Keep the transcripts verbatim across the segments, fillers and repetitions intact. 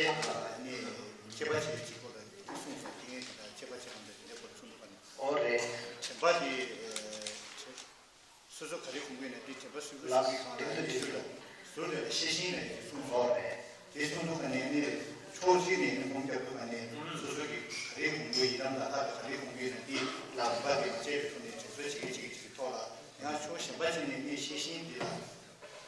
ནས་དཔྱད་པ་བྱེད་ཀྱི་སྐོར་ལ་གསུངས་སོང་། དེ་ངས་ད་ལྟ་དཔྱད་པ་བྱེད་སྟངས་དེ་འདྲའི་སྐོར་གསུངས་འདུག་པ་ནི། ཨོ་རེད། དྲན་པ་དེ་སོ་སོ་ག་རེ་གོམས་ཀྱི་ཡོད་ན་དེ་དྲན་པ་སོ་སོ་ལ་གཟུགས་ཀྱི་སྒང་ལ་ཡོད་ཟུར་ལ་ཟུར་ལ་ཤེས་བཞིན་ལ་ཡོད་གསུངས་སོང་། ཨོ་རེད། དེ་གསུངས་འདུག་པ་ནས་ནི་ཕྱོགས་གཅིག་ནས་ནི་སྒོམ་རྒྱབ་འདུག་པ་ནས་སོ་སོ་གི་ག་རེ་གོམས་ཀྱི་ཡོད་ཡི་དམ་ལ་དག་ག་རེ་གོམས་ཀྱི་ཡོད་ན་དེ་ལ་རིམ་པ་གི་བཅས་པའི་ཐོག་ནས་དྲན་གསོ་བྱེད་ཀྱི་བྱེད་ཀྱི་ཐོག་ལ་ཡང་ཕྱོགས་གཞན་པ་ཅིག་ནས་ནི་ཤེས་བཞིན་དེ་ལ།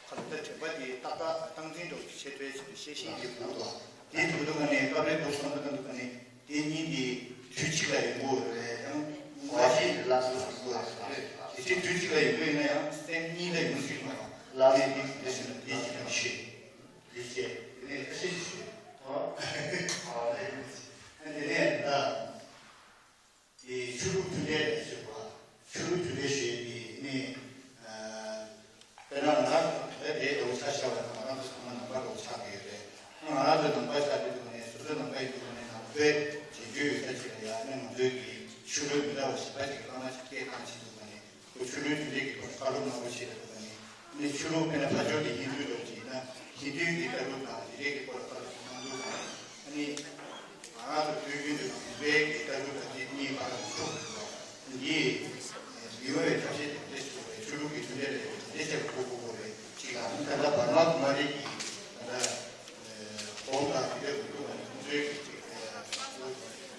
ཁ་ལོ་ད་དྲན་པ་དེ་ཏག་ཏག་སྟངས་འཛིན་འགྲོ་གི་ཆེད་དུ་ཤེས་བཞིན་གྱི་འདུག་ལ། དེ་འདུག་འདུག་ག་ནས་སྐབས་རེ་འདུག་སོང་འདུག་ག་འདུག་ག་ནས་དེ་གཉིས་དེ་དུས་གཅིག་ལ་ཡོང་གི་རེད། ཡང་མ་ཤེས་ལ་སོགས་འདུག་ག་རེད། དེ་ཚེ་དུས་གཅིག་ལ་ཡོང་གི་ཡིན་ན་ཡང་སེམས་གཉིས་ལ་ཡོང་སྲིད་མ་ཡང་ལ་ནས་དེ་དེ་བཞིན་དེ་གཅིག་ལ་ཤེས། དེ་བྱས་དེ་ནས་ཁ་ཤས་ཤིག་ཤེས། ཨ་དེ་ནས་ད། དེ་ཆོས་ལུགས་མཐུན་འབྲེལ་ལ་ཞུགས་པ། ཆོས་ལུགས་མཐུན་འབྲེལ་ཞུས་པའི་ནི། དཔེར་ན་ང་རང་ཚོ་ད་དེའི་འདྲ་བོ་ཆ་བཞག་པ་ཡིན་ན་ང་རང་ཚོ་ཚང་མ་ནང་པ་འདྲ་བོ་ཆགས་ཀྱི་ཡོད་རེད། ང་རང་ཚོ་ནང་པ་ཆགས་ཀྱི་འདུག་ནས་སོ་སོ་ནང་པ་ཡིན་འདུག་ནས་ནང་པའི་རྗེས་འཇུག་ཡོད་ས་ཅིག་ལ་ཡང་ནི་ང་ཚོའི་གི་ཆོས་ལུགས་མི་འདྲ་བ་གཞན་པ་ཅིག་བླ་མ་ཅིག་སྐད་བཏང་བྱེད་འདུག་ནས། ཆོས་ལུགས་མཐུན་འབྲེལ་གྱི་སྐོར་བཀའ་སློབ་གནང་རོགས་བྱེད་ལ་འདུག་ནི། ནི་ཆོས་ལུགས་དཔེར་ན་ཕར་ཕྱོགས་དེ་ཧིན་རྡུ་འདྲ་བོ་ཅིག་ཡིན་ན་ཧིན་རྡུའི་གི་ལྟ་གྲུབ་དང་དེ་འདྲའི་གི་སྐོར་ལ་བཀའ་སློབ་གནང་འདུག་ནི། ཨ་ནི། ང་རང་ཚོ་དུས་རྒྱུན་དུ་ནང་པའི་གི་ལྟ་གྲུབ་དང་དེ་གཉིས་བར་ལ་མི་འཁྲུག་པ་འདི་མི་ཡོང་བའི་ཐབས་ཤེས་དེ་འདྲ་ཞིག་དགོས་རེད། ཆོས་ལུགས་ཀྱི་མཐུན་འབྲེལ་ལ་ཡོད་དེ་འདྲ་ཞིག་དགོས་དགོས་རེད། གཅིག་ལ་ད་ལྟ་བར་མ་བར་མ་རེད་ཀྱི་ད་ལྟ་གོང་དང་དེ་འདྲ་མི་འདུག་པ་ནི་ཁོང་ཚོའི་གི་ཅིག་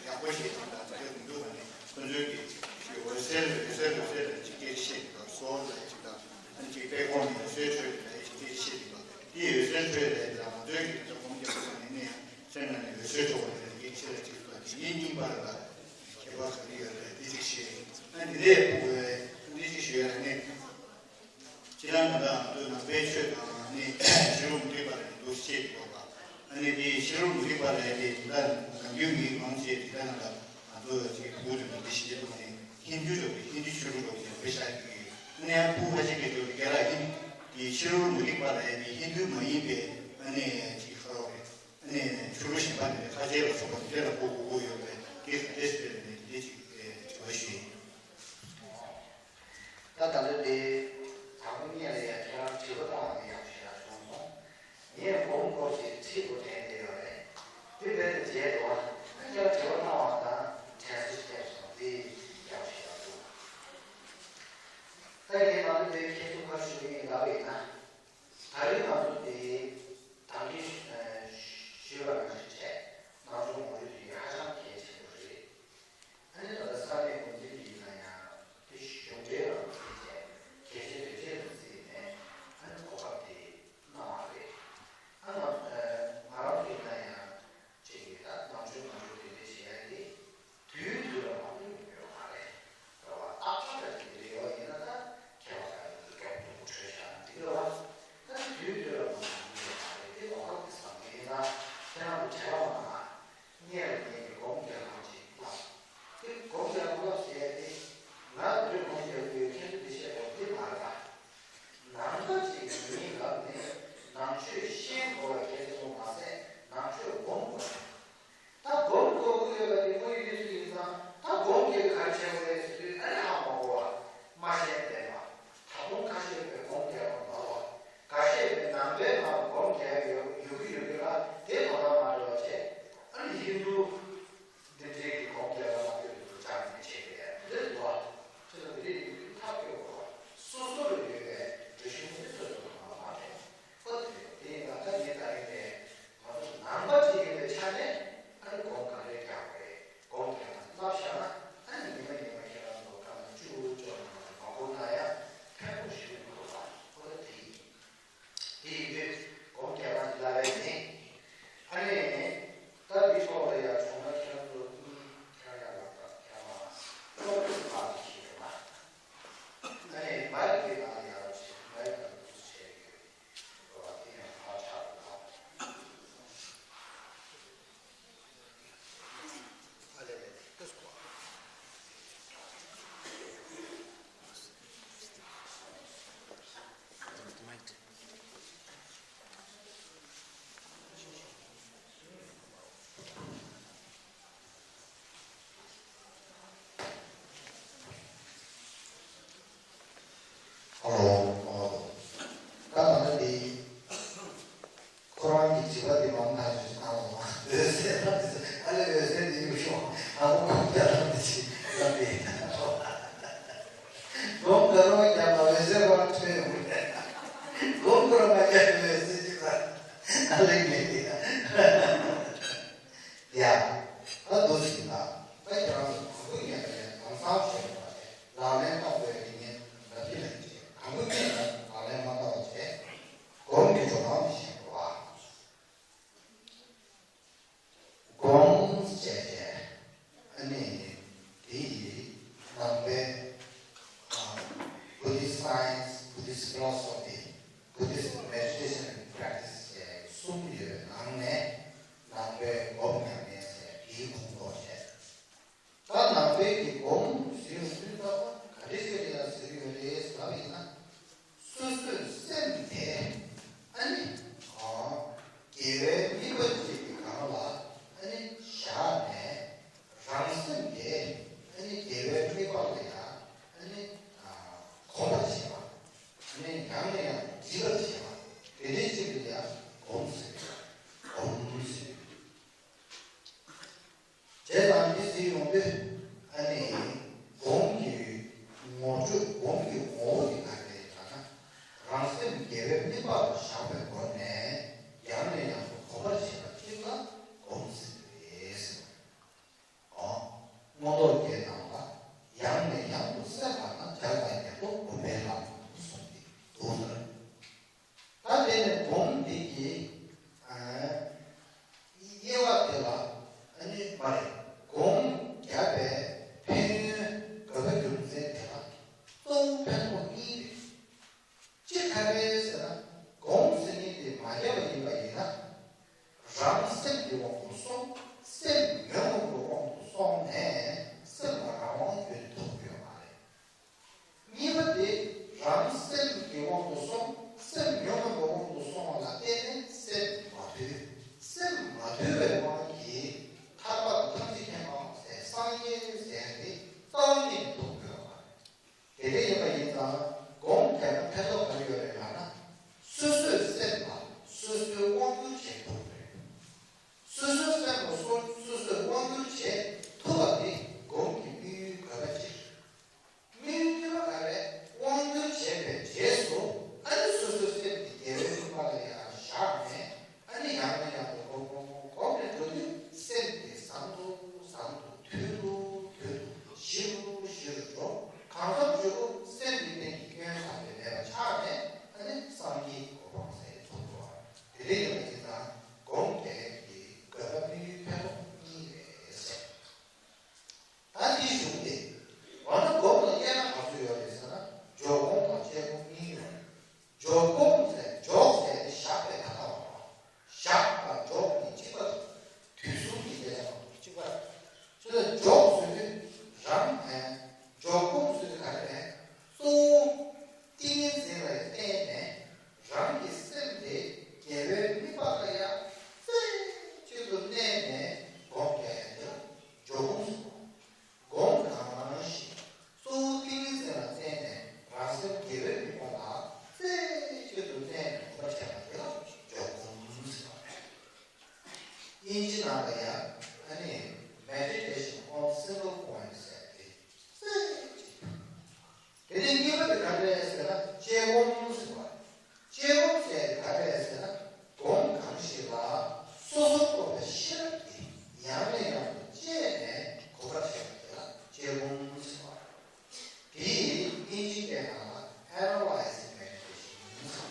ཡག་པོ་ཞིག་དང་དེ་འདྲ་མི་འདུག་པ་ནི་ཁོང་ཚོའི་གི་ཅིག་འོད་གསལ་འོད་གསལ་འོད་གསལ་ལ་ཅིག་སྐད་ཆ་བཤད་འདུག་སོལ་ལ་ཅིག་དང་ཨ་ནི་ཅིག་དཔལ་ཁོང་ནས་འོད་གསལ་འཕྲོས་ལ་ཅིག་སྐད་ཆ་བཤད་འདུག་དེ་འོད་གསལ་འཕྲོས་ལ་ཅིག་ང་ཚོའི་གི་ད་ལྟ་གོང་རྒྱབ་པ་ནི་ནི་སེམས་ནང་ནས་འོད་གསལ་འཕྲོ་བ་རེད། ཡིག་ཆ་ལ་གཅིག་ལ་དེ་གཉིས་གཉིས་བར་ལ་ཁྱད་པར་ག་རེ་ཡོད་རེད། དེ་གཅིག་ཤེས། ཨ་ནི་དེ་ཕུག་པའི་དེ་གཅིག་ཤེས་ཡོད་རེད། ནི་སྤྱིར་ན་ད་ལྟ་ང་ཚོའི་ནང་པའི་ཆོས་དང་ནི་ཕྱི་རོལ་མུ་སྟེགས་པ་ལ་ནི་འདུ་ཤེས་དགོས་པ། ཨ་ནི་དེ་ཕྱི་རོལ་མུ་སྟེགས་པ་ལ་དེ་ད་ནམ་རྒྱུན་མི་མང་ཆེ་དེ་ད་ནང་ལ་ང་ཚོ་ཅིག་ཕུག་རེད། མི་དེ་ཤེས་ཀྱི་འདུག་ནི་ཧིན་དུ་ལོ་ཧིན་དུ་ཆོས་ལུགས་ལོ་ཡང་པེ་ཤ་ཡི་ནི་ཡང་ཕུག་ཧ་ཅིག་གི་ལོ་རྒྱ་ར་ཡིན། དེ་ཕྱི་རོལ་མུ་སྟེགས་པ་ལ་ནི་ཧིན་དུ་མ་ཡིན་པའི་ཨ་ནི་ཅིག་ཧ་རོ་རེད། ནས་ཆོས་ལུགས་གཞན་པ་ནས་ཁ་ཆེ་ལ་སོགས་པ་དེ་ལ་གོ་དགོས་ཀྱི་ཡོད་པས། དེ་ག་འདྲས་སེ་ནས་དེ་ཅིག་དྲི་བ་ཞུས་ཡིན། ད་ད་ལྟ་དེ་དང་པོ་ཉིད་ལ་ཡང་ཁྱེད་རང་དྲི་བ་བཏང་བ་དེ་ཡག་ཤོས་ཡག་བྱུང་སོང་། ངས་སྒོམ་སྐོར་གྱི་ཁྲིད་དུ་དྲན་བསྡད་ཡོད་རེད། དེ་བས་ནས་མཇལ་འགྲོ་བ་ཁྱེད་རང་དྲི་བ་བཏང་བ་དང་དྲན་གསོ་ཞིག་བསྟན་སོང་། དེ་ཡག་ཤོས་ཡག་འདུག་ད་ངས་ད་ལྟ་དེ་ཁྱེད་ཚོ་ཁ་ཞུ་གི་ཡིན་ལབ་ཡིན་ན། ད་རེས་ང་ཚོ་དེ་དང་གི་ཞུས་པ་ནང་བཞིན་བྱས་ནང་ཆོས་ངོ་སྤྲོད་དེ་ཧ་ཅང་གལ་ཆེན་པོ་རེད། ཨ་ནི་ད་ལྟ་ས་གནས་འགོ་འཛིན་དེ་ཡིན་ན་ཡང་དེ་གཞུང་འབྲེལ་རང་བཙན་བྱས་གལ་ཆེ་དོན་ཆེ་རུ་བརྩིས་ནས་ཨ་ནི་གོ་སྐབས་དེ་གནང་བ་རེད། ཨ་ང་ང་རང་ཚོ་ཡིན་ན་ཡང་ཅིག་ད་ནང་ཆོས་ནང་ཆོས་དེ་འདྲ་བྱེད་ཡ་དེ། དུས་དུས་ལ་མང་པོ་ཡོང་ཡོད་མ་རེད། རེད་བ། ཏག་ཏག་ཏག་ཅིག་རེད་བ། ཡིན་ན་ད་ཁྱད་པར་ག་རེ་འདུག་སྐྱོབ་ཐུབ་པོ་བྲོས་བཞག་ན་འགྲིག་གི་རེད་བ། ད་དུས་དུས་ལ་མང་པོ་ཡོང་ཡོད་མ་རེད། དེ་གོ་སྐབས་དེ་བཟང་གི་ཡིན་ན་ཁྱེད་རང་གི་དྲན་པ་མ་ན་སྔས་ལ་ཉེ་གི་སྒོམ་རྒྱག་སྟངས་ཅིག་ལབ། དེ་སྒོམ་རྒྱག་སྐབས་ཟེར་ཡ་དེ་ང་དུས་སྒོམ་རྒྱག་དུས་ཁྱེད་ཚོ་དེ་བཤད་དགོས་དེ་མ་རེད་ད། ནང་པ་ཅིག་ཡིན་ལབ་ནས་ནང་ཆོས་ཤེས་དགོས་པ་གལ་ཆེན་པོ་མ་ཟད་ནང་ཆོས་སྒོམ་དགོས། ད་སྒོམ་དགོས་ཀྱི་ཡོད་པ་དེ་དངོས་ཡོད་དུས་ཚོད་ཡིན་ཙང་ད་སྒོམ་རྒྱག་ག་རེ་བྱེད་དགོས་རེད་ཟེར་དུས་ཨ་ནི་ཧ་མ་གོ་བ། མ་ཤེས་བསྡད་པ། ད་དུང་ཁ་ཤས་པའི་སྒོམ་རྒྱག་པ་མ་གོ་བ། འགའ་ཤས་པའི་ནང་པའི་ནང་སྒོམ་རྒྱག་ཡོད་ཡོད་ཀྱི་ཡོད་ཀྱི་ལ་དེ་དོ་སྣང་མ་སྤྲོད་པ་བྱས། ཨ་ནི་ཧིན་རྡུ་འདི་འདྲའི་གི་སྒོམ་རྒྱག་པ་མ་སྤྲོད་དུ་སྦྱངས་ནས་བྱས་པའི་འདི་འདུག་བ། ཁྱེད་ཚོ་འདི་འདྲའི་ཡོད་ཀྱི་ཐབས་སྐྱོ་བ། སོ་སོ་ལ་ཡོད་པའི་འགྲོ་གཞི་ཁོ་ཚོས་ཚོད་དུ་མ་མ་རེད། ཨོ་དེ་རེད། དེ་ཡིན་ན་ད་ངས་ད་རིང་ནས་ང་ཚོ་ནང་པ་ཅིག་ཡིན་པའི་ཆ་ནས་ཨ་ནི་སྒོམ་ག་རེ་རྒྱག་དགོས་རེད། སྒོམ་རྒྱག་ན་བསླབ་བཞག་ན་ཨ་ནི་ཉི་མ་ཉི་མ་ཁྱེད་རང་ཚོ་སྐར་མ་བཅུ་བཅོ་ལྔ་མ་སྒོམ་ན་ཡང་ཕན་ཐོགས་ཞིག་ཡོང་གི་འདུག་བ། ཨོ་ད་དེ་ཡིན། དེ་ཡིན་དུས་སྒོམ་རྒྱག་ན་འདི་ལ་རེད་ནི། ཨ་ནི་ད་འདི་ཐོག་ལ་ཡང་བྱུང་ འོད་གསལ་ལབ་དེ་ཚོ་ཨ་ལེ་འོད་གསལ་དེ་ཡོད་ཤོག་ཨ་ཁུ་ཁུ་ད་ལབ་དེ་ཅི་ལབ་དེ། སྒོམ་ག་རང་རྒྱབ་ལ་འོད་གསལ་བར་ཐོན་ཡོང་གི་རེད། སྒོམ་ག་རང་མ་རྒྱབ་ལ་འོད་གསལ་ཅི་ལ་ཨ་ལེ་ངས་དེ་ཡ། ད་འདུག་ཟིན་ལ་ད་ཁྱེད་རང་ཚོ་གང་དགོས་ཉན་པ་ཡང་གང་ཟག་ཆེ་བ་དེ་ལག་ལེན་བསྟར་དགོས་ཡ་དེ་ངས་ལབ་ཀྱི་ལབ་ཀྱི་རེད། གང་དགོས་ཉན་ལ་ལག་ལེན་མ་བསྟར་བ་བྱས་སྒོམ་གྱི་འགྲོ་སྟངས་དེ་ཤེས་དགོས་པ། སྒོམ་བྱས་བྱས་ཨ་ནི་དེ་ཡི་ནང་པའི་Buddhist science, Buddhist philosophy, Buddhist meditation and practice ཟེར་གསུམ་ཡོད་པའི་ནང་ནས་ནང་པའི་སྒོམ་ཉམས་ལེན་ཟེར་དེའི་ཁོངས་གཏོགས་བྱས། ད་ནང་པའི་གི་སྒོམ་ཟེར་ཡོང་དུས་ད་ག་འདྲ་ཞིག་ལ་ཟེར་གྱི་ཡོད་རེད་ལབ་ཡིན་ན། སོ་སོའི་སེམས་དེ་ཨ་ནི་དགེ་བའི་དམིགས་པ་ཅིག་གི་སྒང་ལ་ཨ་ནི་བཞག་ནས་རང་སེམས་དེ་ཨ་ནི་དགེ་བའི་དམིགས་པ་ལ་ཡང་ཨ་ནི་གོམས་པར་བྱེད་པ། ཨ་ནི་ཡང་ནས་ཡང་དུ་འཇིག་པར་བྱེད་པ། དེ་འདྲའི་ཅིག་ལ་ཡང་སྒོམ་ཟེར། སྒོམ་ཟེར། བྱས་ཙང་འདི་ཟེར་ཡོང་དུས་ཨ་ནི་སྒོམ་གྱི་ངོ་སྤྲོད་སྒོམ་གྱི་ངོ་བོ་དེ་ག་རེ་རེད་ལབ་ན། རང་སེམས་དགེ་བའི་དམིགས་པ་ལ་བཞག་པའི་སྒོ་ནས་ཡང་ནས་ཡང་དུ་གོམས་པར་བྱེད་པ་གཅིག་ལ་སྒོམ་ཟེར་གྱི་རེད། ཨོ། མངོན་རྟོགས་རྒྱན་ནང་ལ་ཡང་ནས་ཡང་དུ་སེམས་པ་ན་བྱ་དང་ཉེར་བསྡོགས་སྒོམ་པའི་ལམ་གསུངས་ཏེ་འདུག་ཟེར། ད་དེ་ནས་སྒོམ་འདི་གི་ཨ་དབྱེ་བ་དེ་ལ་ཨ་ནི་མ་རེད། སྒོམ་བརྒྱབ་པའི་ཕན་ཡོན་དགོས་པའི་རྒྱུ་མཚན་དེ་ལ་གཙོ་བོ་ཕན་ཐོགས་གཉིས་རེད། གཅིག་ག་རེ་ཟེར་ན་སྒོམ་ཟེར་མཁན་དེ་མ་བརྒྱབ་པ་ཡིན་པ་ཡིན་ན། རང་སེམས་ཀྱི་དབང་དུ་སོང་། སེམས་ཉོན་མོངས་ཀྱི་དབང་དུ་སོང་ནས་སེམས་ལ་རང་དབང་ཡོད་ཐུབ་ཀྱི་ཡོད་མ་རེད། གཉིས་པ་དེ་རང་སེམས་ཀྱི་དབང་དུ་སོང་། སེམས་ཉོན་མོངས་ཀྱི་དབང་དུ་སོང་བ་ལ་བརྟེན་ནས་སེམས་མ་དུལ། སེམས་མ་དུལ་བའི་དབང་གིས་ཐར་པ་དང་ཐམས་ཅད་མཁྱེན་པ་ཟེར་སངས་རྒྱས་ཟེར་ཡ་དེ་རྩ་བ་ཉིད་ནས་ཐོབ་དགོས་པ་རེད། དེ་འདྲ་ཡིན་པ་ཡིན་ཙང་སྒོམ་བརྒྱབ་ན་ཕན་ཐོགས་ག་རེ་ཡོད་རེད་ལབ་ན། སོ་སོའི་སེམས་ལ་སོ་སོའི་དབང་བསྒྱུར་བྱེད་ཐུབ་རེད། སོ་སོའི་སེམས་ལ་སོ་སོ་སོས་དབང་བསྒྱུར་བྱེད་ཐུབ་པ་དེ་སྒོམ་གྱི་དམིགས་ཡུལ་དགོས་པ་ཅིག་རེད། དམིགས་ཡུལ་དེ་ལ་ག་རེ་དབང་བསྒྱུར་བྱས་པའི་རྗེས་སུ་ཨ་ནི་སོ་སོའི་སེམས་དེ་དགེ་བའི་དམིགས་པ་ལ་ཡང་བཞག་ནས་ཨ་ནི་ཡང་ནས་ཡང་དུ་སྒོམ་སྒོམ་སྒོམ་སྒོམ་ནས་འགྲོ་དུས་སེམས་དེ་བཟང་དུ་བཟང་དུ་དུལ་དུ་དུལ་དུ་ཞི་རུ་ཞི་རུ་འགྲོ། གང་འཚམ་ཞུ་རུ་སེམས་ཀྱི་སྟེང་གི་སྐྱོན་ཟག་པའི་མེད་པ་ཆགས་ནས་ཨ་ནི་སངས་རྒྱས་ཀྱི་གོ་འཕང་ཟེར་ཐོབ་འགྲོ་བ། དེ་འདྲ་ཡིན་པ་ཅིག་དང་སྒོམ་རྒྱག་ཡས་ཀྱི་དགོས་པ་དམིགས་ཡུལ་ཕན་ཐོགས་གཉིས་རེད་ཟེར། ད་འདིའི་གཞུང་དེ། འོ་ན་སྒོམ་ལ་དབྱེ་ན་ག་ཚོད་ཡོད་རེད་ཟེར་ན། འཇོག་སྒོམ་དང་བཅས་སྒོམ་གཉིས་ཡོད་རེད། འཇོག་སྒོམ་ཟེར་འཇོག་ཟེར་དེ་བཞག་པའི་ཐ་སྙད་པ། བཞག་དང་འཇོག་གཉིས་གཅིག་པ་རེད། དུས་གསུམ་གྱི་སྐད་ཆ་མ་གཏོགས་གཅིག་པ་རེད། དེ་ལ་འཇོག་ཟེར་དུས་རང་ཨེ། འཇོག་སྒོམ་ཟེར་དུས་ག་རེ་རེད། གཙོ་བོ་ཏིང་ངེ་འཛིན་ལ་བརྟེན་ནས་རང་གི་སེམས་དེ་དགེ་བའི་དམིགས་པ་ལ་ཡང་རྩེ་གཅིག་ཏུ་གནས་ནས་སྒོམ་རྒྱག་ཡ་དེ་ལ་འཇོག་སྒོམ་ཟེར། སྒོམ་གང་ཞིག་གཙོ་བོ་ཏིང་ངེ་འཛིན་ལ་བརྟེན་ནས་རང་སེམས་དགེ་བའི་དམིགས་པ་ལ་རྩེ་གཅིག་ཏུ་གནས་ནས་སྒོམ་པ་བྱས་པ་དེ་ལ་འཇོག་སྒོམ་ཟེར་བ་རེད། དབྱིན་ཇི་ནང་ལ་ཡང་ཨ་ནི་Meditation on Single Point ཟེར་ཏེ་རྩེ་གཅིག་ཏུ། དེ་ནས་གཉིས་པ་དེ་ག་རེ་རེད་ཟེར་ན་དཔྱད་སྒོམ་ཟེར་བ། དཔྱད་སྒོམ་ཟེར་དེ་ག་རེ་རེད་ཟེར་ན་སྒོམ་གང་ཞིག་ལ་སོ་སོར་རྟོག་པའི་ཤེས་རབ་དེ་ཡང་ནས་ཡང་དུ་དཔྱད་ནས་གོམས་པར་བྱེད་པ་དེ་ལ་དཔྱད་སྒོམ་ཟེར་བ། དེའི་དབྱིན་ཇིའི་སྐད་ནང་ལ་Analyzing Meditation ཟེར་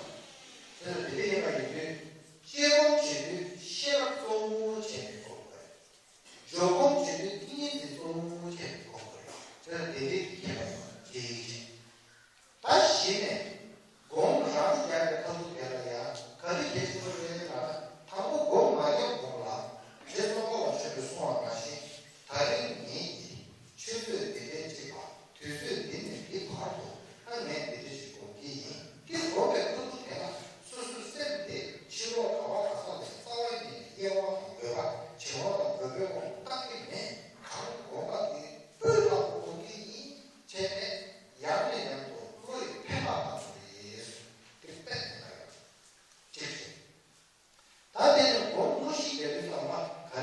བ། དེ་ལ་དེ་འདྲ་ཡིན་པ་ཡིན་དུས་དཔྱད་སྒོམ་བྱེད་དུས་ཤེས་རབ་གཙོ་བོ་བྱས་ནས་སྒོམ་དགོས། འཇོག་སྒོམ་བྱེད་དུས་ཏིང་ངེ་འཛིན་གཙོ་བོ་བྱས་ནས་སྒོམ་དགོས་རེད། དེ་ལ་དེ་འདྲའི་ཁྱད་པར་ཡོད་པ་དེ་ཡིན། ད་གཞི་ནས་སྒོམ་རང་རྒྱག་པའི་ཐབས་ལུགས་དེ་ལ་ཡང་ག་དུས་གལ་ཆེན་པོ་རེད་ལབ་ན། དང་པོ་སྒོམ་མ་རྒྱག་གོང་ལ་རྗེ་ཙོང་ཁ་པ་ཆེན་པོས་གསུངས་པ་ནང་བཞིན། ད་རིང་ངེད་ཀྱིས་ཆུ་ཚོད་འདི་ནས་གཅིག་བར་དུས་ཚོད་འདི་ནས་འདི་བར་དུ་ད་ངས་འདི་འདྲ་ཞིག་སྒོམ་གྱི་ཡིན། འདི་སྒོམ་པའི་ཐབས་ལུགས་དེ་ལ་སོ་སོའི་སེམས་དེ་ཕྱི་ལོགས་ག་བ་ག་ས་ལ་རྩ་བ་ཉིད་ནས་དབྱེ་བ་དང་དགོས་པ་བྱེ་བྲག་དང་དགོས་པའི་དབང་དུ་བཏང་གི་མེད། གང་སྒོམ་པ་དེ་སྤུས་དག་ཏུ་སྒོམ་གྱི་ཡིན་བྱས་ནས་ཡང་ནས་ཡང་དུ་བློ་ཡི་འཕེན་པ་དང་དུ་རེད་གསུངས། དེ་གཏན་ནས་མ་རེད། གཅིག་བྱས། ད་དེ་ནི་སྒོམ་བློ་ཞིག་རྒྱག་དུས་ཚང་མ་ག་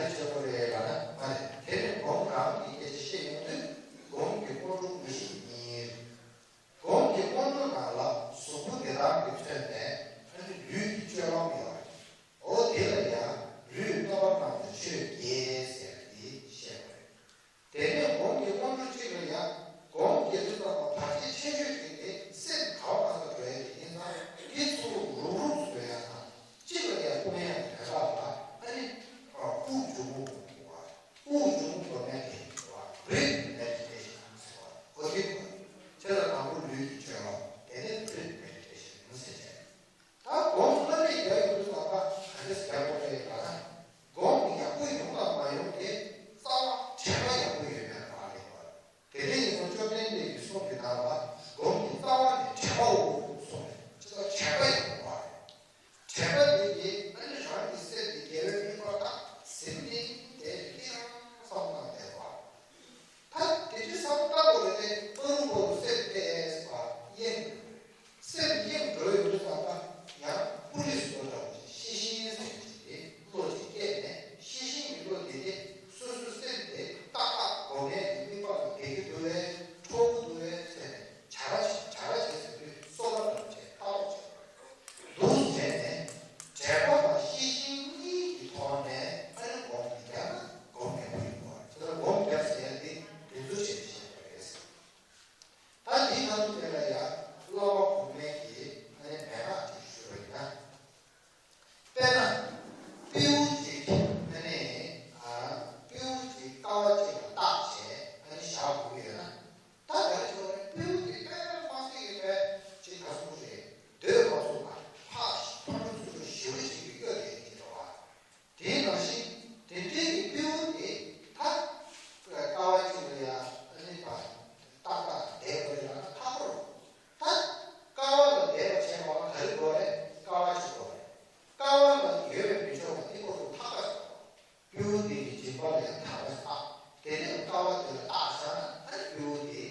དེ་ནས་ཀ་བ་དེ་ལ་བཏགས་བཞག་ན་ཨ་ནི་སྤྲེའུ་དེ་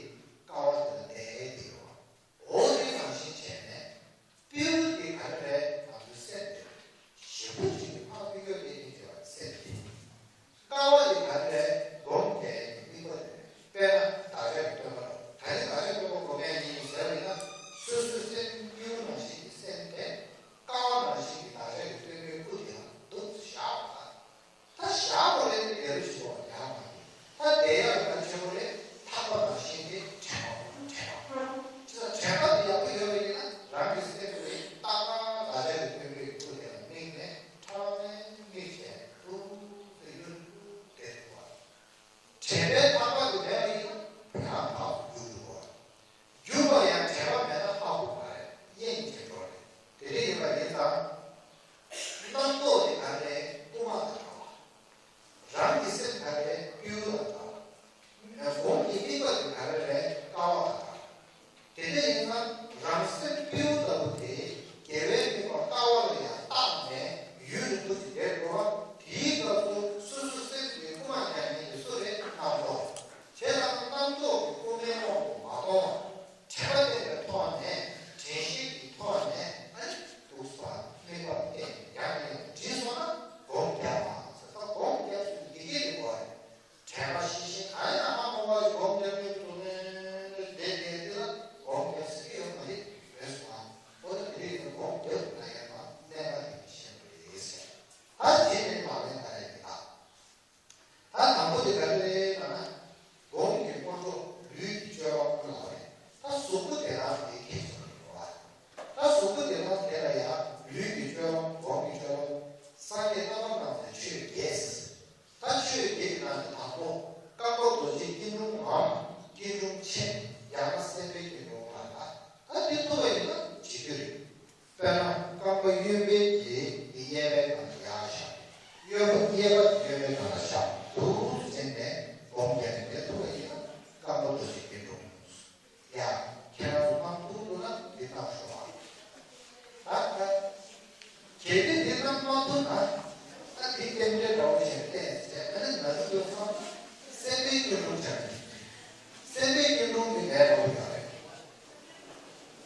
ཀ་བ་དེ་ལ་བསྡད་ཡོད་རེད་བ། འོ་དེ་ནང་བཞིན་བྱས་ནས། སྤྲེའུ་དེ་ག་རེ་རེད། ང་ཚོའི་སེམས་དེ་ཞིབ་པོ་ཅིག་ཕར་ཕུད་རྒྱུ་དེ་ཡིན་ཟེར་བ་སེམས་དེ། ཀ་བ་དེ་ག་རེ་རེད། སྒོམ་རྒྱག་ཡས་ཀྱི་དམིགས་པ་དེ་རེད། དཔེར་ན་བདག་ཅག་གི་སྟོན་པ་རེད། ད་ནི་བདག་ཅག་གི་སྟོན་པ་སྒོམ་ཡས་ཡིན་ཟེར་བ་ཡིན་ན། སོ་སོའི་སེམས། སྤྲེའུ་ནང་བཞིན་གྱི་སེམས་དེ་ཀ་བ་ནང་བཞིན་གྱི་བདག་ཅག་གི་སྟོན་པའི་སྐུ་དེ་ལ་འདུག་སེ་བཞག་པ་དང་། ད་བཞག་པ་རེད་དེ་རྒྱལ་རབས་ཞེས་པ་ཡང་མ་རེད། ད་དེ་ཡང་གལ་ཆེན་པོ་རེད། ཐག་པ་ནང་བཞིན་གྱི་དྲན་པ། དྲན་པ། ཅི་ལྟར་དྲན་པ་དེ་ཡག་པོ་ཡོད་པ་ཡིན་ན། རང་གི་སེམས་དེ་ཏག་ཏག་བདག་ཅག་གི་སྟོན་པའི་སྐུ་དེ་ལ་དམིགས་ནས་ཁྲ་ལམ་མེར་དམིགས་བྱས་ཏུ་དེ་ཡུན་དུ་བསྡད་ཐུབ་པ། དྲན་པའི་ཐག་པ་དེ་མེད་པ་ཡིན་ན་ཡང་ཕར་རྒྱུག་འགྲོ་བ། རྒྱུག་པ་ཡང་དྲན་པ་མེད་ན་ཧ་གོ་མ་རེད། གཡེང་བྱེད་འགྲོ་རེད། དེ་འདྲ་ཡིན་པ་ཡིན་ཙང་། རྣམ་རྟོག་དེ་ག་རེ་རེད། རྐུན་མ་དང་འདྲ་བ། རང་གི་སེམས་ག་རེ་རེད། སྤྲེའུ་དང་འདྲ་བ། སྒོམ་གྱི་དམིགས་པ་དེ་ག་རེ་རེད། ཀ་བ་དང་འདྲ་བ། དེ་འདྲ་ཡིན་ཙང་རང་སེམས་སྤྲེའུ་ལྟ་བུ་དེ་དགེ་བའི་དམིགས་པ་ཀ་བ་ལ་ཡང་བཏགས་ནས་ཡུན་རིང་པོ་ཞིག་བསྡད་དགོས་པ། དེའི་སྐབས་སུ་སོ་སོ་སེམས་ཀྱི་རྐུན་མ་རྒྱག་མཁན་དེ་སུ་རེད། རྣམ་རྟོག་རེད། བྱས་ཙང་རྣམ་རྟོག་གི་རྐུན་མའི་དབང་དུ་མ་གཏོང་བར། དྲན་པ་བསྟེན་པའི་ཐོག་ནས། དྲན་ཤེས་ཀྱི་ཐོག་ནས་ཨ་ནི་འདུག་སེ་དམིགས་པ་བསྟེན་ཡང་ཡང་དྲིས་སོང་ན་སྒོམ་རྒྱག་པ་ཟེར། ད་སྒོམ་རྒྱག་ཚུལ་འདི་སྐད་དུ་གོ་རེད། དྲན་པ་ཤེས་བཞིན་གང་ཡང་མ་སྤངས་པར་སྒོམ་རྒྱག་མཁན་དེ་ཚོ་ནི་བསྡད་བསྡད་དེ་ལ་སྒོམ་རྒྱག་སྲིད་ཀྱི་ཡོད་མ་རེད། རེད་སོང་ང་། འོ་ན་དེ་རིང་ནི་སྒོམ་རྒྱག་ཐུབ་ན་ཡང་ན་གནད་འགག་ཡིན་པ་ཤེས་པ་རེད་ཟེར། ད་དེ་ནི་ལག་ལེན་བསྟར་ཡ་དེ་དག་ད་དང་པོ་དེ་ག་རེ་རེད་ལབ་ན། སྒོམ་གྱི་སྔོན་འགྲོ་ལུས་ཀྱི་སྤྱོད་པ་ཀུན་ལ་རེད། ད་གཟུགས་པོ་དེ་དག་དེ་གལ་ཆེན་པོ་རེད་བ། ད་གཟུགས་པོ་དེ་དག་དེ་ལ་ཡང་ལུས་ཀྱི་སྤྱོད་པ། སྒོམ་གྱི་སྤྱོད་པ། སངས་རྒྱས་རྣམ་པར་སྣང་མཛད་ཆོས་བརྒྱད་ཟེར། ད་ཆོས་བརྒྱད་ཀྱི་ནང་ནས་དང་པོ་རྐང་པ་རྡོ་རྗེའི་སྐྱིལ་ཀྲུང་ངམ་སྐྱིལ་ཀྲུང་ཆེན། ཡང་ན་སེམས་དཔའི་སྐྱིལ་ཀྲུང་ལ། ད་ད་འདི་ཐུབ་པ་ཡིན་ན་བྱེད་རྒྱུ་རེད། དཔེར་ན་རྐང་པ་གཡོན་པའི་གི་གཡས་པའི་སྒང་ལ་ཡར་བཞག་གཡོན་པ་གཡས་པ་གཡོན་པའི་སྒང་ལ་བཞག་འདུག་སེ་བྱས་ནས་སྒོམ་རྒྱག་ནས་ཐུབ་པ་ཡིན་ན་རྐང་པ་རྡོ་རྗེ་སྐྱིལ་ཀྲུང་། ཡ། ཁྱེད་རང་ཚོ་གནང་ཐུབ་འདུག་ན་འདི་གནང་ཤོག་ཨ། ད་ད། གལ་ཏེ་འདི་གནང་མ་ཐུབ་ན། ད་འདི་རྟེན་འབྲེལ་འདྲ་བོ་ཞིག་བལྟས་ཚེ་ཨ་ནི་ང་ཚོ་ཚོ་སེམས་དཔའི་སྐྱིལ་ཀྲུང་བྱ་དགོས། སེམས་དཔའི་སྐྱིལ་ཀྲུང་འདི་ལས་སླ་པོ་ཡོད་རེད།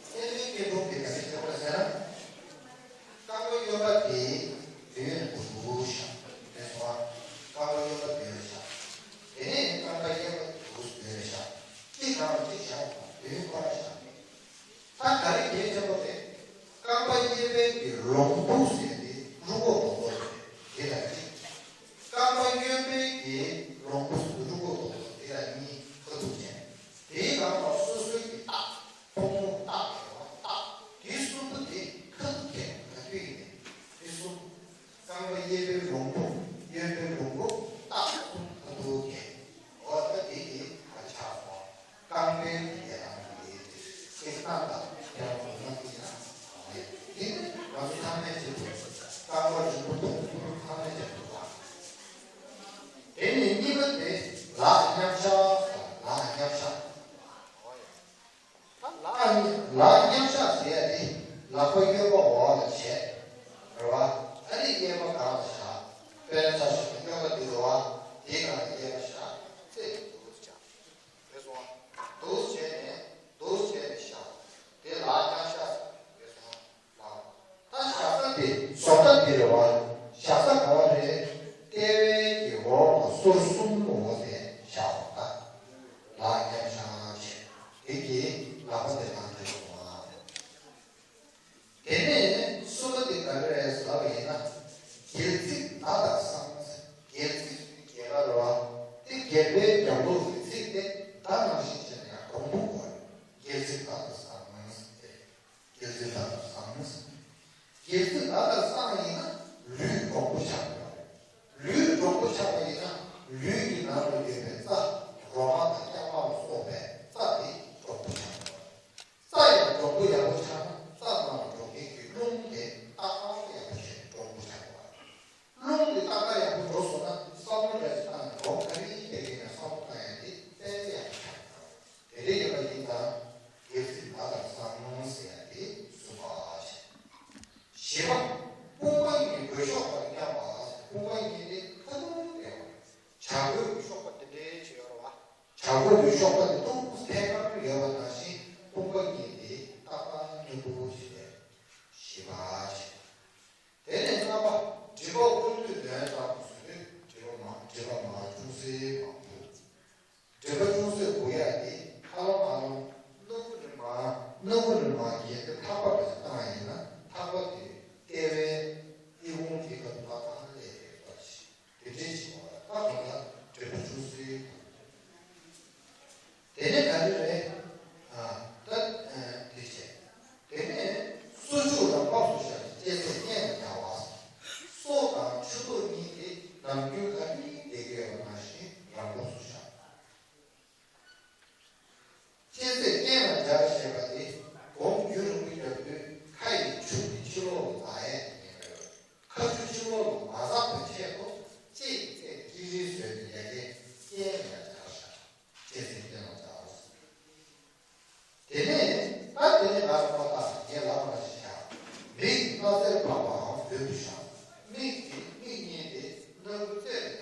སེམས་དཔའི་སྐྱིལ་ཀྲུང་འདི་ག་རེ་བྱེད་དགོས་ཟེར་ན། རྐང་པ་གཡོན་པ་དེ་མདུན་ལ་འདུག་བཞག་དེ་སོང་བ། རྐང་པ་གཡོན་པ་མདུན་ལ་བཞག་དེ་ནས་རྐང་པ་གཡས་པ་འདུག་མདུན་ལ་བཞག་གཅིག་སྒང་ལ་གཅིག་བཞག་མདུན་ཁོ་ར་བཞག་ད་ག་རེ་གལ་ཆེན་པོ་རེད། རྐང་པ་གཡས་པའི་གི་ལོང་བུ་ཟེར་དེ་རུས་ཁོག་སྡོང་པོ་རེད། དེ་ལ་གཅིག་རྐང་པ་གཡོན་པའི་གི་ལོང་བུ་ཟེར་དེ་རུས་ཁོག་སྡོང་པོ་དེ་ལ་གཉིས་ཁ་ཐུག་ཅན། དེའི་སྒང་ལ་སོ་སོའི་གི་རྟགས། ཕུང་པོ་རྟགས་ཡོད་པ་རྟགས། དེ་གསུམ་པོ་དེ་ཁ་ཐུག་གས་ག་དུས་ཡིན་ནས། དེ་གསུམ། རྐང་པ་གཡས་པའི་ལོང་བུ། གཡོན་པའི་ལོང་བུ། རྟགས་གསུམ་ཁ་ཐུག་གས། འོ་ད་དེ་དེ་ག་ཆགས་སོང་། རྐང་པའི་དེ་དང་དེ་དེ་སྣང་དང་ཁྱེད་རང་ཚོ་སྣང་གི་ཡིན་ན་དེ་ནི་ང་ཚོ་ཚང་མས་བྱེད་དགོས། རྐང་པ་རིང་པོ་ཐུང་ཐུང་ཚང་མས་བྱེད་དགོས་པ། དེ་ནས་གཉིས་པ་དེ་ལག་མཉམ་བཞག་ལག་མཉམ་བཞག་ལག་ལག་མཉམ་བཞག་ཟེར་ཡ་དེ་ལག་པ་གཡོན་པ་འོག་ལ་བྱས། རེད་བ། ཨ་ནི་གཡས་པ་སྒང་ལ་བཞག་དཔེར་ན་ཆ་བཞག་ན་སྨྱོ་ཁ་འདི་རེད་བ། དེའི་སྒང་ལ་གཡས་པ་བཞག་ཚེ་འདུག་སེ་བྱ། རེད་སོང་བ། འདུག་སེ་བྱས་ནས་འདུག་སེ་བྱས་ནས་བཞག་དེ་ལག་མཉམ་བཞག་ཟེར། རེད་སོང་བ། ད་བཞག་ས་དེ་བཟོ་ལྟ་འདི་རེད་བ། བཞག་ས་ག་བ་རེད། ལྟེ་བའི་གི་འོག་ལ་ཟུར་གསུམ་འོག་དེ་བཞག་པ་ད། ལག་མཉམ་བཞག་བྱས། དེ་གི་ལག་པ་དེ་ནང་དེ་སོང་བ། དེ་ནས་གསུམ་པ་དེ་ག་རེ་རེད་ལབ་པ་ཡིན་ན། སྒལ་ཚིགས་མདའ་ལྟར་སངས། སྒལ་ཚིགས་སུ་རྒྱལ་ཁ་རེད་བ། དེ་རྒྱལ་པོའི་རྒྱབ་ལོགས་ཀྱི་ཚིགས་དེ་མདའ་ནང་བཞིན་བྱས་ནས་ཡང་གོང་བུ་བོར། སྒལ་ཚིགས་མདའ་ལྟར་སངས་ཟེར། སྒལ་ཚིགས་མདའ་ལྟར་སངས། སྒལ་ཚིགས་མདའ་ལྟར་སངས་ཡིན་ན་ལུས་འདྲོག་པོ་ཆགས་པ་རེད། ལུས་འདྲོག་པོ་ཆགས་པ་ཡིན་ན་ལུས་ཀྱི་ནང་དུ་ཡོད་པའི་རྩ། རོ་མ་དང་རྐྱང་མ་ལ་སོགས་པའི་རྩ་དེ་འདྲོག་པོ་ཆགས་པ་རེད། རྩ་ཡང་འདྲོག་པོ་ཡག་པོ་ཆགས་ན་རྩ་ནང་ལ་འགྲོ་མཁན་གྱི་རླུང་དེ་ཏག་ཏག་ཡག་པོ་བྱས་ནས་འདྲོག་པོ་ཆགས་པ་རེད། རླུང་དེ་ཏག་ཏག་ཡག་པོ་འགྲོ་སོང་ན་བསམ་བློ་འདྲ་ཞིག་བཏང་ནས་སྒོམ་ག་རེ་བྱེད་ཀྱི་ན་བསམ་བློ་བཏང་ཡ་དེ་དཔེ་ཡག་པོ་ཆགས་པ་རེད། དེ་འདྲ་ཡིན་པ་ཡིན་ཙང་། སྒལ་ཚིགས་མདའ་ལྟར་སངས་ཟེར་ཡ་དེ་གསུངས་པ་བྱས། བཞི་པ། དཔུང་པ་གཉིས་གོས་གཤོག་པར་མཉམ་པ། དཔུང་པ་གཉིས་དེ་ཁ་ཐུག་སྟེ། བྱ་རྒོད་ཀྱི་གཤོག་པ་དེ་འདྲའི་ ཞོགས་པ་དེ་སྟོང་པ་ཐད་ཀར་ཡོད་པ་ནང་བཞིན་དཔུང་པ་གཉིས་དེ་ཏག་ཏག་སྙོམས་པོ་ཞིག་རེད། བཞི་པ་ཞིག་དེ་ནས་ལྔ་པ། མགྲིན་པ་དབུས་མཐུད་ལོན་སྤྲང་པོ་བཟོ་དུས་མགྲིན་པ་མ་མགྲིན་པ་མར་ཅུང་ཟད་མང་པོ། མགྲིན་པ་ཅུང་ཟད་སྒུར་ཡག་དེ་ཁ་ལ་མ་ལོང་། སྣ་ཁུག་ནས་མར། སྣ་ཁུག་ནས་མར་གྱེན་དེ་ཐག་པ་འདྲ་ཞིག་བཏང་ཡིན་ན་ཐག་པ་དེ་ལྟེ་བའི་ཨི་ཁུང་དེ་ཁ་ཐུག་ཏག་ཏག་སླེབས་ཡོད་པ་ཞིག་དེ་འདྲའི་བྱེད་པ་ལ་ད་གང་ལྟར་མགྲིན་པ་ཅུང་ཟད་སྒུར། དེ་ནས་ག་རེ་རེད། ཨ། ད་ཨ་དེ་བྱས། དེ་ནས་སོ་མཆུ་རང་བབས་སུ་བཞག་ཅེས་ཟེར་སྙན་ལ་སྦྱར་བ། སོ་དང་མཆུ་ཏོ་གཉིས་དེ་ནམ་རྒྱུན་ག་དུས་བསྡད་ཀྱི་ཡོད་པ་ནང་བཞིན་རང་བབས་སུ་བཞག་ཅེས་ཟེར་སྙན་ལ་སྦྱར་ཞེས་པ་དེ་སྒོམ་རྒྱུན་རིང་པོ་རྒྱག་དུས་ཁ་ཡི་མཆུ་དེ་ཕྱི་ལོགས་ལ་འཛག་ཡས་ཉེན་ཁ་ཡོད། ཁ་མཆུ་ཕྱི་ལོགས་ལ་མ་འཛག་པའི་ཆེད་དུ་ལྕེ་ཡི་རྩེ་ཏིག་རིལ་བཟོས་ཏེ་ཡ་གིར་སྙན་ལ་སྦྱར་བཞག་ཅེས་ཟེར་སྙན་ལ་སྦྱར། དེ་ནས་ད་དེ་ནས་ང་རང་པ་དང་ངས་ལབ་པ་ཞིག་བྱ། མིག་གི་སྣ་རྩེར་འཕངས་པའམ་མདུན་དུ་བཞག་མིག་གི་མིག་གཉིས་དེ་སྣ་ཁུང་རྩེ་ལ་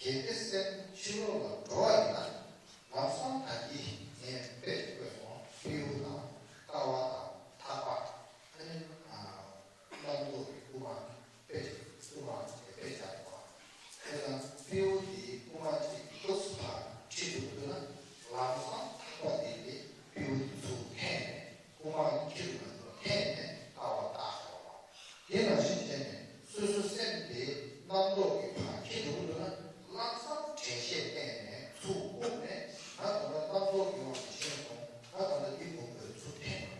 གལ་ཏེ་སེམས་ཕྱི་ལོགས་ལ་འགྲོ་བ་ཡིན་ན། ལམ་སང་ད་གིན་ངས་དཔེ་ཅིག་བཀོད་སོང་། སྤྲེའུ་དང་ཀ་བ་དང་ཐག་པ། ཨ་ནི་རྣམ་རྟོག་གི་རྐུ་མ། དཔེ་ཅིག་རྐུ་མ་དེ་དཔེ་བཞག་པ། དེ་དང་སྤྲེའུ་དེའི་རྐུ་མ་ཅིག་ཏོག་ཙམ་ཕར་ཁྲིད་འགྲོ་གི་འདུག་ན། ལམ་སང་ཐག་པ་དེ་གིས་སྤྲེའུ་དེ་ཚུར་འཐེན་ནས། རྐུ་མ་ཁྱེར་མ་འགྲོ་འཐེན་ནས་ཀ་བ་བཏགས་ཤོག་པ། དེ་ནང་བཞིན་བྱས་ནས་སོ་སོའི་སེམས་དེ་རྣམ་རྟོག་གིས་ཕར་ཁྱེར་འགྲོ་གི་འདུག་ན། ལམ་སང་དྲན་ཤེས་བསྟེན་ནས་ཚུར་བཀུག་ནས། ང་ད་ལྟ་རྣམ་རྟོག་གི་དབང་གིས་ཕྱིན་སོང་། ང་ད་ལྟ་འདི་སྒོམ་དགོས། ཚུར་འཐེན་པ།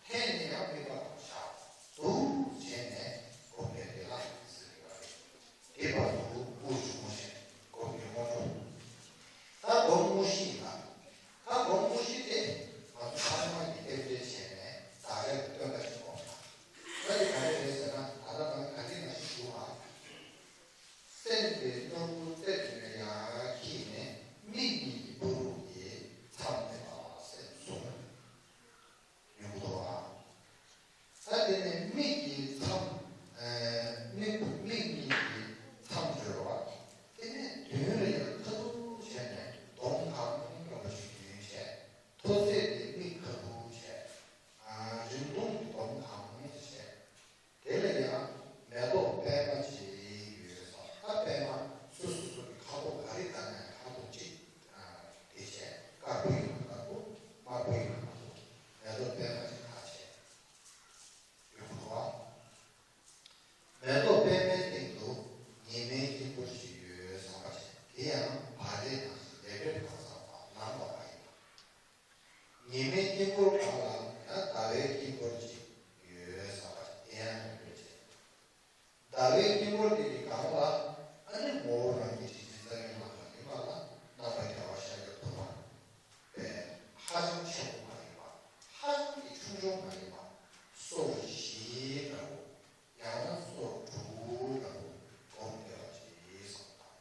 འཐེན་ནས་ཡང་དམིགས་པ་ལ་བཞག་འདུག་བྱས་ནས་སྒོམ་པའི་བདེ་བླག་ཟེར་གྱི་ཡོད་རེད། དེ་བར་དུ་དབུགས་ཆུང་ངུ་བྱས་སྒོམ་ཉོན་མོངས་འགྲོ། ད་སྒོམ་དངོས་གཞི་ཡིན་ལ། ད་སྒོམ་དངོས་གཞི་དེ་ང་ཚོ་ཚང་མ་གིས་རྟེན་འབྲེལ་བྱས་ནས་བདག་ཅག་གི་སྟོན་པ་ཞིག་སྒོམ་ལ། ད་དེ་ག་རེ་རེད་ཟེར་ན། ད་ལྟ་ང་ག་འདྲ་ན་ཞིག་ཞུ་བ། སེམས་དེ་སྣ་བུག་རྩེ་དེ་ནས་ཡར་འཁྱེར་ནས་མིག་གཉིས་ཀྱི་ཕ་རོལ་གྱི་མཚམས་དེ་ལ་སེམས་ཟུག་ཡོང་གི་འདུག་བ། ད་དེ་ནས་མིག་གི་མཚམས། ཨ། མིག་མིག་གཉིས་ཀྱི་མཚམས་སྦྱོར་བ། དེ་ནས་མདུན་ལ་ཡར་ཁ་ཐུག་བྱས་ནས་གདོང་གང་རུང་བ་ཞིག་མདུན་བྱས། མཐོ་ཚད་དེ་མིག་ཁ་ཐུག་བྱས། ཨ། རིང་ཐུང་གི་གདོང་གང་རུང་བྱས། དེ་ལ་ཡང་མེ་ཏོག་པད་མ་ཅིག་ཡོད་ས། ད་པད་མ་སོ་སོ་སོ་གི་ཁ་དོག་ག་རེ་ལྟར་ན་ཁ་དོག་གཅིག་དེ་བྱས། དཀར་པོ་ཡིན་ན་དཀར་པོ། དམར་པོ་ཡིན་ན་དམར་པོ། མེ་ཏོག་པད་མ་ཅིག་ཁ་བྱས་ཡོད་པ། མེ་ཏོག་པད་མའི་སྟེང་དུ་ཉི་མའི་དཀྱིལ་འཁོར་ཞིག་ཡོད་བསམ་པ་བྱས། དེ་ཡང་བག་ལེབ་ནང་བཞིན་ལེབ་ལེབ་གང་ཟག་དང་ནང་པ་མ་ཡིན་པ། ཉི་མའི་དཀྱིལ་འཁོར་སྒང་ལ་ཡང་ཟླ་བའི་དཀྱིལ་འཁོར་ཅིག་ཡོད་བསམ་པ་བྱས། དེ་ཡང་ལེབ་ལེབ་བྱས། ཟླ་བའི་དཀྱིལ་འཁོར་དེ་གི་སྒང་ལ་ཨ་ནི་ངོ་བོ་རང་བཞིན་གྱི་རྩ་བའི་ལམ་ལ་ཡིན་པ་ལ། རྣམ་པར་རྒྱལ་བ་ཤཱཀྱ་ཐུབ་པ་པས་ཧ་ཅང་ཆེན་པོ་མ་ཡིན་པ། ཧ་ཅང་གི་ཆུང་ཆུང་མ་ཡིན་པ། སོར་བཞི་འདྲ་བོ། ཡང་ན་སོར་དྲུག་འདྲ་བོ་སྒོམ་བདེ་བ་ཅིག་བསམ་དང་།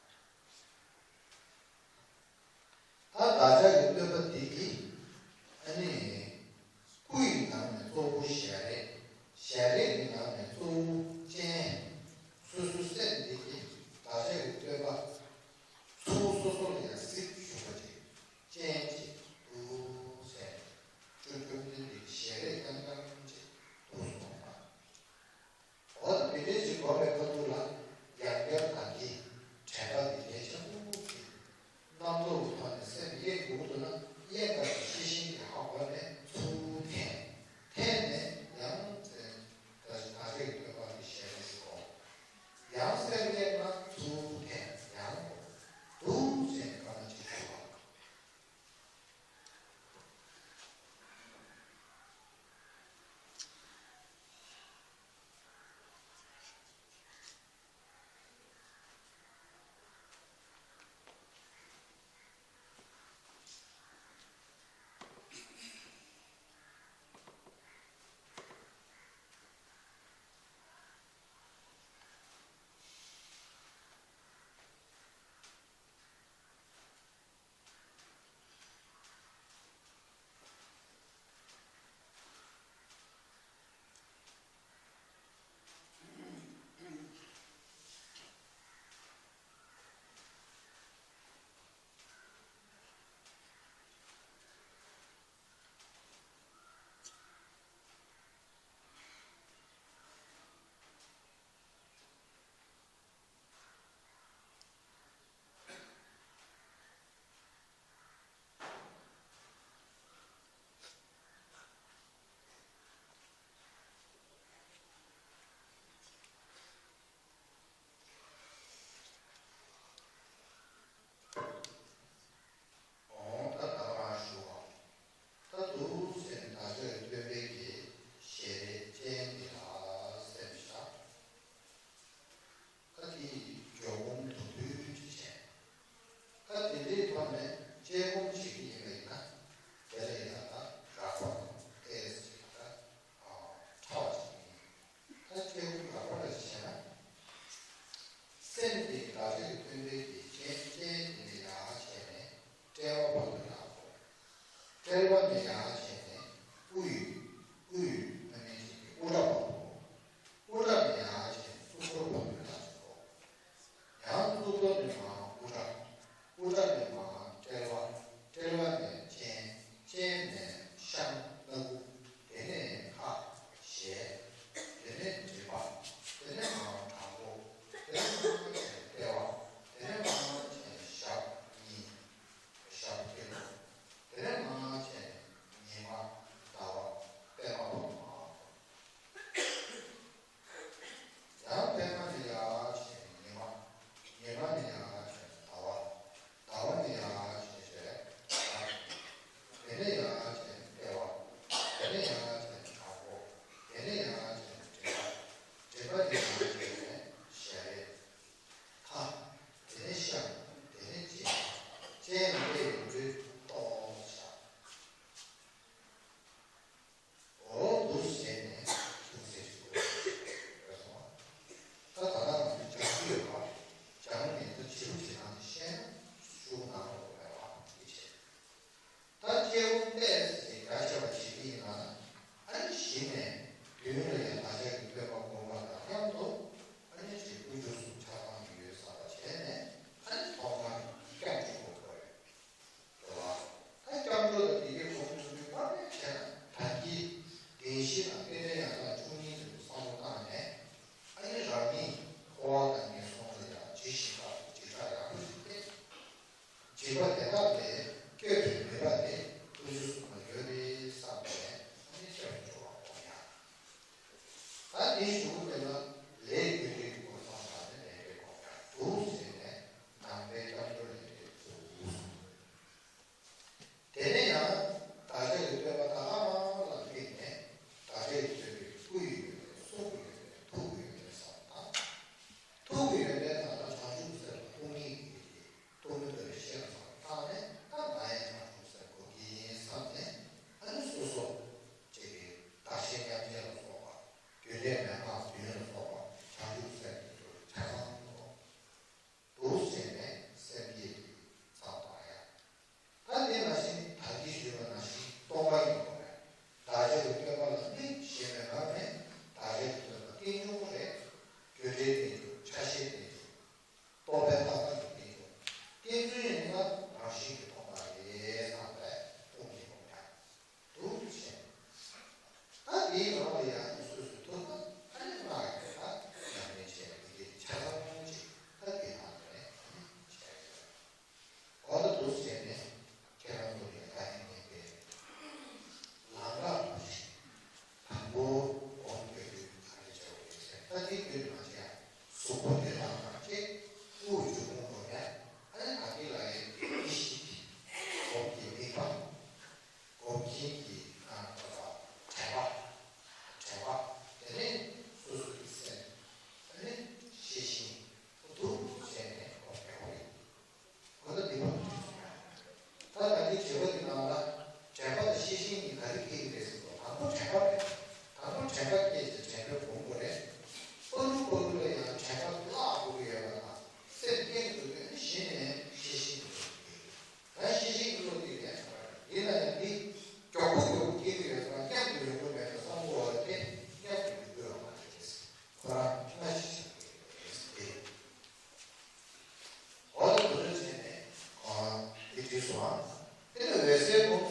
ད་བདག་ཅག་གི་སྟོན་པ་འདི་གིས་ཨ་ནི་སྐུ་ཡི་ནང་ནས་གཙོ་བོ་ཞལ་རས། ཞལ་རས་ཀྱི་ནང་ནས་གཙོ་བོ་སྤྱན། སོ་སོའི་སེམས་འདི་གིས་བདག་ཅག་གི་སྟོན་པ་ཚུར་སོ་སོ་ལ་ཡང་གཟིགས་བཞུགས་པ་ཅིག་སྤྱན་ཅིག་འདུག་ཟེར། བཅོམ་ལྡན་འདས་ཀྱི་ཞལ་རས་རྐྱང་རྐྱང་ཅིག་འདུག་གསུངས་པ། འོ་ན་དེ་འདྲའི་ཞིག་དགོས་པའི་ཁ་ཐུག་ལ་ཡང་བསྐྱར་ད་གིན་དྲན་པ་འདི་གལ་ཆེན་པོ་ཞིག་རྣམ་རྟོག་གི་ཐོག་ནས་སེམས་གཡེང་འགྲོ་གི་འདུག་ན། གཡེང་བ་དེ་ཤེས་བཞིན་གྱི་ཧ་གོ་ནས་ཚུར་འཐེན། འཐེན་ནས་ཡང་ད་ད་ཆའི་སྟོན་པ་གི་ཞལ་རས་ཞིག་གོ། ཡང་སེམས་གཡེང་ན་ཚུར་འཐེན། ཡང་གོ། འདུག་ཅེས་བཀའ་མ་ཅིག་ཞུ་བ། འོང་ད་ད་བར་ཞུ་བ། ད་འདུག་སེ་བདག་ཅག་སྟོན་པའི་གི་ཞལ་རས་སྤྱན་འདི་ལ་སེམས་བཞག་ད་དེ་འཇོག་སྒོམ་དུམ་བུ་ཅིག་བྱས། ད་དེ་འདྲའི་ཐོག་ནས་དཔྱད་སྒོམ་བྱེད་ཀྱི་ཡིན་པ་ཡིན་ན། དེ་ལ་ཡང་ད་རགས་པ་དང་ཏོག་ཙམ་ཅིག་ད་ཕྲ་བ་ཅིག་ཡིན། ད་དཔྱད་སྒོམ་རགས་པ་འདྲ་ཞིག་བྱས་ན། སེམས་དེ་བདག་ཅག་སྟོན་པའི་གི་སྤྱན་སྤྱན་དེ་ནས་ཡར་བྱས་ནས་དཔྲལ་བ་བར་དུ་ཡར་འགྲོ། དཔྲལ་བ་ནས་ཡར་བྱས་ནས་དབུས། དབུས་ཨ་ནི་ཅིག་གི་དབུ་སྐྲ་བར་དུ་འགྲོ། དབུ་སྐྲ་ནས་ཡར་བྱས་ནས་གཙུག་ཏོར་བར་དུ་ཡར་འགྲོ། ཡང་གཙུག་ཏོར་ནས་མར་དབུ་སྐྲ། དེ་དག་ལས་བསྐྱོད་པའི་མོས་པ་དེ་ཐུགས་རྗེ་གསུམ་ལ་ཡོད་པས་བསམ་པས་ཨ་ནི་ཆོས་སུ་འགྲོ་བར་དགོངས་ཡ། ད་དེའི་གཞུག་གུ་དེ་ལ་ལས་རྒྱུ་འབྲས་ཀྱི་གོ་འཕང་བཞག་ནས་ལས་འབྲས་དགོངས་ཡ་འདུག་ཟེར་ནས་ནང་པའི་སྐྱབས་འགྲོ་ལས་འབྲས་འདུག་དེ་ནས་ཡང་བདག་ཅག་གི་སྟོན་པ་ད་ག་རང་ལ་དམིགས་ནས་བདག་ཅག་གི་སྟོན་པའི་སྐུ་ཡི་ཡོན་ཏན་གསུང་གི་ཡོན་ཏན་ཐུགས་ཀྱི་ཡོན་ཏན་སོགས་དང་། ཐུགས་ཀྱི་ཡོན་ཏན་ནང་ལ་བྱང་ཆུབ་སེམས་ལ་ཐུགས་ཉིད་ཀྱི་ཡོན་ཏན་ཐུགས་མི་འདོར་བའི་ཤེས་རབ་སོགས་ལ་བརྟགས་ནས་ད་ང་ཡང་བྱང་ཆུབ་སེམས་སྒོམ་གྱི་ཡིན་བསམ་ནས་ཨ་ནི་སོ་སོ་ཅིག་གིས་བདག་གཞན་མཉམ་བརྗེ་ལ་སོགས་པ་རྒྱུ་འབྲས་མེད་པ་དུས་ཡུན་ལ་སོགས་པ་བྱང་ཆུབ་སེམས་ཀྱི་ཆ་ཚང་དུ་འདུག་ཟེར་ནས་སེམས་བསྐྱེད་ཀྱི་མཚམས་བཏང་ཡ། ད་དེ་ནང་བཞིན་ད་གིན་ཞུས་པ་ནང་བཞིན་སྟོང་པ་ཡིན་དགོས་རེད། བདག་ཅག་གི་སྟོན་པ་ལ་དམིགས་ཞེས་པའི་ངང་ནས་བདག་ཅག་གི་སྟོན་པ་རྟེན་འབྱུང་རེད། རྒྱུ་འབྲས་རྟེན་འབྱུང་། ཆ་ཤས་རྟེན་འབྱུང་། སྟོང་པའི་རྟག་པ་གི་རྟེན་འབྱུང་། རྟེན་ཚུལ་ཡིན་ན་རང་བཞིན་གྱིས་སྟོང་པ་རེད་བསམ་པའི་དཔུང་གི་ཡོང་ཡ། འདུག་བྱས། ད་དེའི་རང་ལ་ཡང་ནི་སོ་སོའི་ཐུགས་ལ་ཨ་ནི་སྔགས་ཀྱི་ད་ཉམས་ལེན་བྱས་པའི་དེ་ཆ་ཚང་ཅིག་ད་དེ་ནང་ནས་ཨ་ནི་བྱས་ཡོད། འོ་ད་འདུག་བྱས་ནས་ཁྱེད་རང་ཚོ་ལ་ཡང་ད་ནི་ངས་པའི་ལམ་ཁ་ཞིག་དང་པོ་སྒོམ་སྐྱོ་རྒྱུ་ག་རེ་བྱ་བ་ཡོད་ཟེར། ད་དེ་ཁྱོད་མ་བྱས་གཟུགས་པོ་དེ་ལ་མ་བྱས་དབུགས་འབྱུང་རྔུབ་འགྲོ་ཡ། ཨ་ནི་ད་དེ་ལ་ཡང་དེ་ཤེས་ཀྱི་སྒོམ་གྱི་དམིགས་པ། སྒོམ་གྱིན་གྱི་ཨ་དྲན་པ། དྲན་པ། དེ་ནས་སོ་སོ་གི་སེམས་ཨ་ནི་ཤེས་བཞིན་དུ་བྱས་ནས་སྒོམ་དགོས་པ་རེད། འོ་ན་འདི་མ་ཐུག་སོང་ཡ། ད་ད་གིན་བྱེད་པ་འདི་ནང་ལ་དྲན་པ་དང་ཤེས་བཞིན་གཉིས་ག་རེ་འཁེལ་གྱི་རེད་ཟེར་དུས་དང་པོ་དྲན་པ་རེད། དང་པོ་དྲན་པ་སྐྱེས་ཏེ་དྲན་པའི་སྒོམ་དགོས་རེད། པ་ལུ་པ་ལུ་ལ་ཡང་དྲན་པ་བརླག་དགོས་ཀྱི་ཡོད་པ་དང་སེམས་སྐྱེ་དགོས་ཀྱི་ཨ་ནི་གཞི་ནས་ཤེས་བཞིན་དུ་སྒོམ་དགོས་ཀྱི་ཡོད། ད་ཤེས་བཞིན་གྱི་བློ་དེ་ལས་ཐར་པ་རེད། ཡིན་ན་ཡང་འདི་མགྱོགས་པོ་མགྱོགས་པོ་སྐྱེ་གི་ཡོད་ཙང་མཉམ་དུ་ཡོང་གི་མེད་པ་བསམ་བློ་བ་དེ་མཉམ་དུ་ཡོང་གི་ཡོད་མ་རེད། ཁོ་རང་སྔ་ཕྱི་ཆགས་ཀྱི་ཡོད་རེད། འོ་ད་དུ་རེ་བྱས་ནས་འདི་བྲིས་སོང་ཨ། དེ་ནས་འོད་གསལ་སྒོམ་